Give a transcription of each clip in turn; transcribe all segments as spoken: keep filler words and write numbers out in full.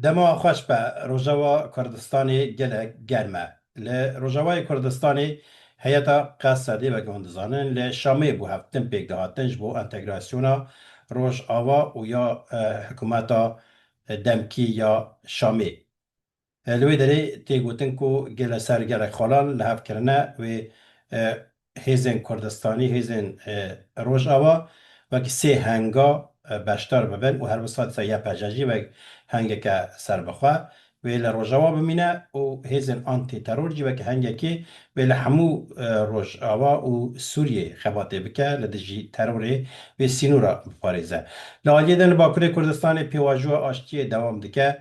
Dema xweş be, Rojava Kurdistanê gelek germ e. Li Rojavayê Kurdistanê heyeta Qesedê, weke hûn dizanin, li Şamê bû hevdin pêk dihatin ji bo entegrasyona Rojava û ya, e, hikûmeta, e, demkî ya Şamê. E, li wê derê tê gotin ku gele ser gelek xalan li hev kirine wê, e, hêzên Kurdistanî, hêzên, e, Rojava wekî sê henga, e, beşdar bibin û her wisa dîsa Y P J jî wek hengeke serbixwe wê li Rojava bimîne û hêzên antîteror jî wekî hengekî wê li hemû, e, Rojava û Sûriyê xebatê bike li dijî terorê wê sînora biparêze. Li aliyê din li Bakurê Kurdistanê pêvajoya aştiyê dewam dike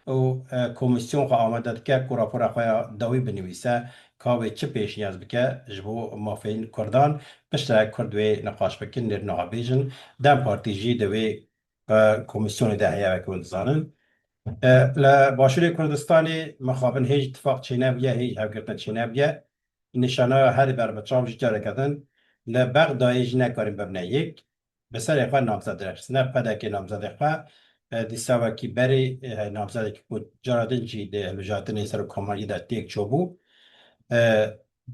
û, e, komîsyon xwe amade dike ku rapora xwe ya dawî binivîse ka wê çi pêşniyaz bike ji bo mafên Kurdan, piştre Kurd wê niqaş bikin, nêrîna xwe bêjin. DEM Partî jî di wê, e, komîsyonê de heye, weke hûn dizanin. E, li Başûrê Kurdistanê mixabin hêj tifaq çênebûye, hêj hevgirtin çênebûye. Nîşanaya herî berbiçav jî careke din li Bexdayê jî nekarîn bibine yek. Bi serê xwe namzed dirêxistine, P D K namzedê xwe, e, dîsa wekî berê, e, namzedekî ku cara din jî di hilbijartinê serokkomariyê de têk çûbû, e,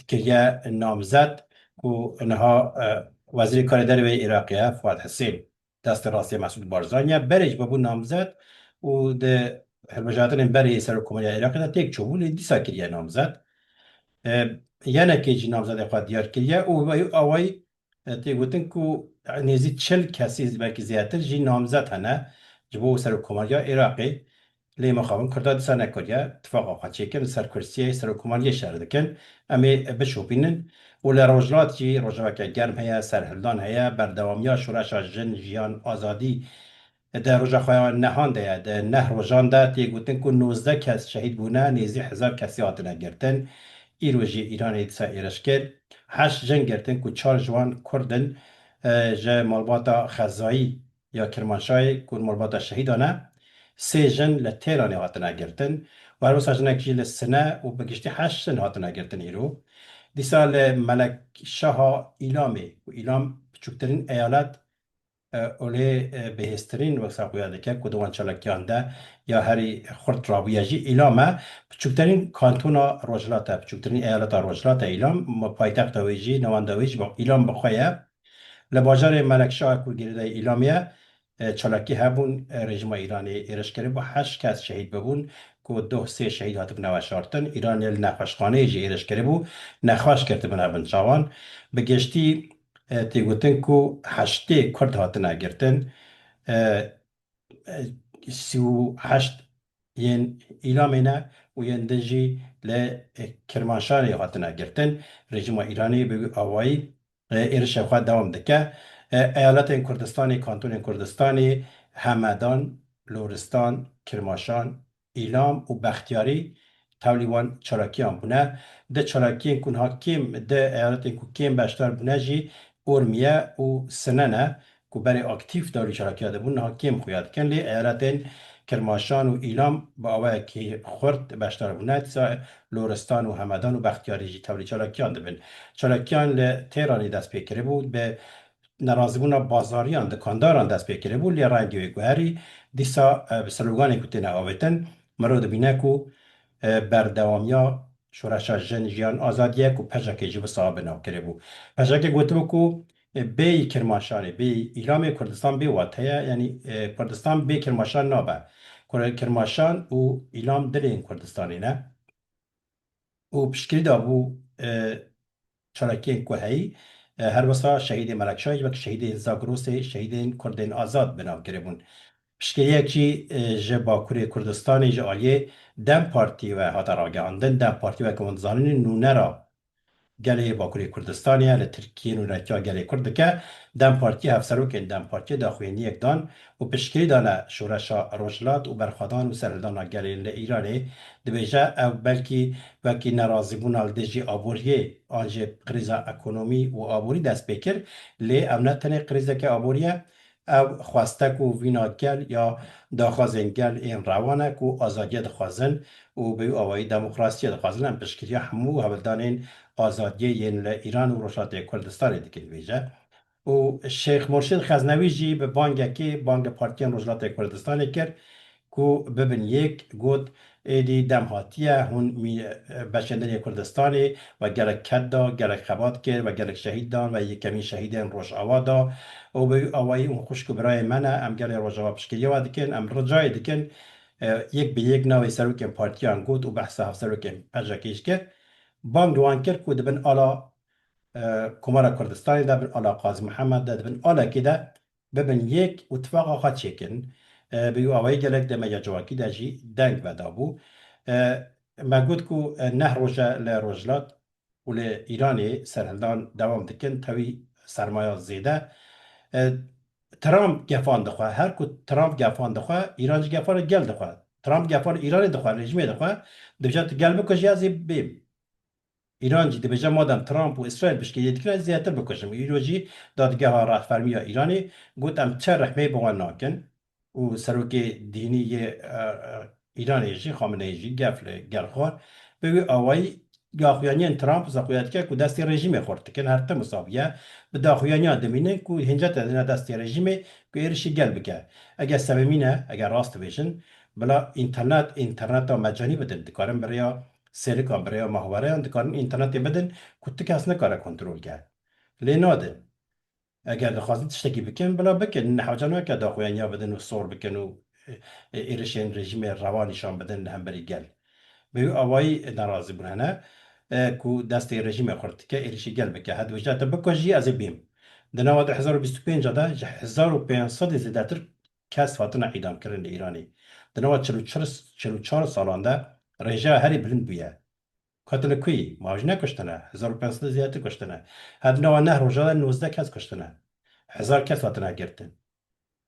kiriye namzed ku niha, e, Wezîrê Karê Derve yê Iraqê ye, Fuad Hisên, destê rastê Mesûd Barzanî ye. Berê jî bûbû namzed û di hilbijartinên berê yê serokkomariya Iraqê de têk çûbû, lê dîsa kiriye namzed. E, yenekê jî namzedê xwe diyar kiriye û bi awayî, e, tê gotin ku nêzî çil kesî, belkî zêdetir jî namzed hene ji bo serokkomariya Iraqê. Lê mixabin Kurda dîsa nekiriye tifaqa xwe çêkin, li ser kursiyê serokkomariyê şer dikin. Em ê bişopînin û li Rojhilat jî rojeveke germ heye, serhildan heye, berdewamiya şoreşa jin, jiyan, azadî di roja xwe ya nehan de ye. Di neh rojan de tê gotin ku nozdeh kes şehîd bûne, nêzî hezar kesî hatine girtin. Îro jî Îranê dîsa êriş kir. Heşt jin girtin ku çar ji wan Kurd in, e, ji malbata Xezayî ya Kirmanşahê ku malbata şehîdan e. Sê jin li Têranê hatine girtin. Û her wisa jinek jî li Sine û bi giştî heşt jin hatine girtin îro. Dîsa li Melekşaha Îlamê û Îlam biçûktirîn eyalet, e, olê, e, bihêztirîn weksa xuya dike ku di wan çalakiyan de ya herî xurt rabûye jî Îlam e. Biçûktirîn kantona Rojhilat e, biçûktirîn eyaleta Rojhilat e Îlam, ma paytexta wê jî, navenda wê jî bi-, Îlam bi xwe ye. Li bajarê Melekşahê ku girêdayî Îlamê ye, e, çalakî hebûn, e, rejîma Îranê êriş kiribû, heşt kes şehîd bibûn, ku doh sê şehîd hatibûne veşartin. Îranê li nexweşxaneyê jî êriş kiribû, nexweş girtibûne bin çavan. Bi giştî, e, tê gotin ku heştê Kurd hatine girtin. E, e, sî û heşt yên Îlamê ne û yên din jî li, e, Kirmanşanê hatine girtin. Rejîma Îranê bi wî awayî, e, êrişa xwe dewam dike. E, eyaletên Kurdistanê, kantonên Kurdistanê, Hemedan, Loristan, Kirmaşan, Îlam û Bextiyarî tevlî wan çalakiyan bûne. Di çalakiyên ku niha kêm, di eyaletên ku kêm beşdar bûne jî Urmiye û Sine ne ku berê aktîf dewlî çalakiya dibûn, niha kêm xuya dikin. Lê eyaletên Kirmaşan û Îlam bi awayekî xurt beşdar bûne. Dîsa Loristan û Hemedan û Bextiyarî jî tevlî çalakiyan dibin. Çalakiyan li Têranê dest pê kiribû, bi nerazîbûna bazariyan, dikandaran dest pê kiribû, lê rengê wê guherî. Dîsa, e, bi sloganên ku têne avêtin, mirov dibîne ku, e, berdewamiya şoreşa jin, jiyan, azadiyê ku P J K jî wisa bi nav kiribû. P J K gotibû ku, e, bêyî Kirmaşanê, bêyî Îlamê Kurdistan bê wate ye, yanî, e, Kurdistan bê Kirmaşan nabe. Kur-, Kirmaşan û Îlam dilên Kurdistanê ne. Û piştgirî dabû, e, çalakiyên ku heyî, e, her wisa şehîdê Melekşahê wek şehîdên Zagrosê, şehîdên Kurdên Azad bi nav kiribûn. Piştgiriyek jî, e, ji Bakurê Kurdistanê ji aliyê DEM Partî ve hate ragihandin. DEM Partî weke hûn dizanin nûnera gelê Bakurê Kurdistanê ye, li Tirkiyê nûnertiya gelê Kurd dike. DEM Partî hevserokên DEM Partiyê daxuyaniyek dan û piştgirî dane şoreşa Rojhilat û berxwedan û serhildana gelê li Îranê. Dibêje, ev belkî wekî nerazîbûna li dijî aboriyê an jî krîza ekonomî û aborî dest pê kir, lê ev ne tenê krîzeke aborî ye, ev xwestek û vîna gel ya daxwazên gel ên rewan e ku azadiyê dixwazin û bi wî awayî demokrasiyê dixwazin. Em piştgiriya hemû hevldanên azadiyê yên li Îran û Rojhilatê Kurdistanê dikin, dibêje. Û Şêx Murşid Xeznewî jî bi bangekê bang li partiyên Rojhilatê Kurdistanê kir ku bibin yek, got, êdî dem hatiye, hûn mî-, beşên din yê Kurdistanê we gelek ked da, gelek xebat kir, we gelek şehîd dan, we yekemîn şehîdên Rojava da. Û bi wî awayî hûn xwişk û birayên me ne, em gelê Rojava piştgiriya we dikin, em ricayê dikin. E, yek bi yek navê serokên partiyan got û behsa hevserokên P J K jî kir. Bang li wan kir ku di bin ala, e, Komara Kurdistanê de, bin ala Qazî Mihemed de, di bin alekê de bibin yek û tifaqa xwe çêkin. E, bi wî awayî gelek di medya civakî de jî deng vedabû. E, me got ku, e, neh roj e li Rojhilat û li Îranê serhildan dewam dikin, tewî sermaya zêde. E, Trump gefan dixwe, her ku Trump gefan dixwe, Îran jî gefan li gel dixwe. Trump gefan Îranê dixwe, rejîmê dixwe, dibêje tu gel bikujî ez ê bêm. Îran jî dibêje, madem Trump û Îsraîl piştgiriyê dikin, ez zêdetir bikujim. Îro jî dadgeha rehfermiya Îranê got, em çi rehmê bi wan nakin û serokê dînî yê, e, e, Îranê jî, Xameneî jî gef li gel xwe. Bi wî awayî daxuyaniyên Trump wisa xuya dike ku destê rejîmê xurt dikin, her tim wisa bûye. Bi daxuyaniya dimînin ku hêncete dine destê rejîmê ku êrişî gel bike. Eger sememî ne, eger rast dibêjin, bila înternet, înterneta mecanî bidin, dikarin bi rêya sêlikan, bi rêya mahwareyan dikarin înternetê bidin ku tu kes nikare kontrol ke. Lê nadin. Eger dixwazin tiştekî bikin, bila bikin. Hewce nake daxuyaniya bidin û sor bikin û, e, e, êrişên rejîmê rewa nîşan bidin li hemberî gel. Bi wî awayî nerazî bûn hene, e, ku destê rejîmê xurt dike, êrişî gel bike. Hedi wêje te bikujî, ez ê bêm. Di nava du hezar û bîst û pênc de ji hezar û pênc sedî zêdetir kes hatine îdamkirin li Îranê. Di nava çil û çar, çil û çar salan de rêjeya herî bilind bûye. Katili kuyî, ma ji nekuştine, hezar û pênc sed zêdetir kuştine. Her di nava neh roja de nozdeh kes kuştine. Hezar kes hatine girtin.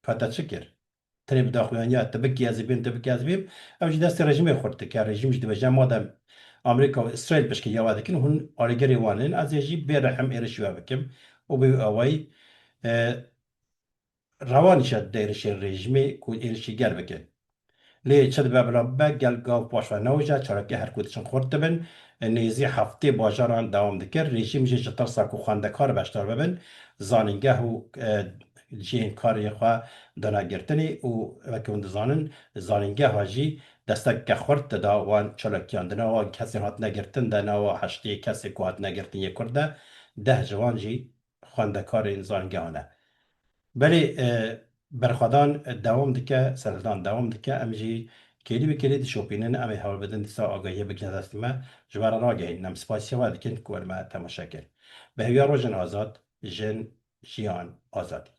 Ka te çi kir? Tenê bi daxuyaniya, tu bikî ez ê bêm, tu bikî ez ê bêm. Ew jî destê rejîmê xurt dike. Rejîm jî dibêje, madem Amerîka û Îsraîl piştgiriya we dikin, hûn alîgirê wan in, ez ê jî bê rehim êrişî we bikim. Û bi wî awayî, e, rewa nîşan dide êrişên rejîmê ku êrişî gel bikin. Lê çi dibe bila bibe, gel gav paş ve neuje, çalakî her ku diçin xurt dibin. Nêzî heftê bajaran dewam dikir. Rejîm jî ji tirsa ku xwendekar beşdar bibin, zanîngeh û, e, cihên karê xwe dana girtinê û weke hûn dizanin, zanîngeha jî destekeke xurt dida wan çalakiyan. Di nava kesên hatine girtin de, nava heştê kesê ku hatine girtin yê Kurd de, deh ji wan jî xwendekarên zanîngehan e. Belê, e, berxwedan dewam dike, serhildan dewam dike. Em jî kêlî bi kêlî dişopînin, em ê hewl bidin dîsa agahiyê bigihîne destê me. Ji we re ragihînin. Em spasiya we dikin ku we li me temaşe kir. Bi hêviya rojên azad, jin, jiyan, azadî.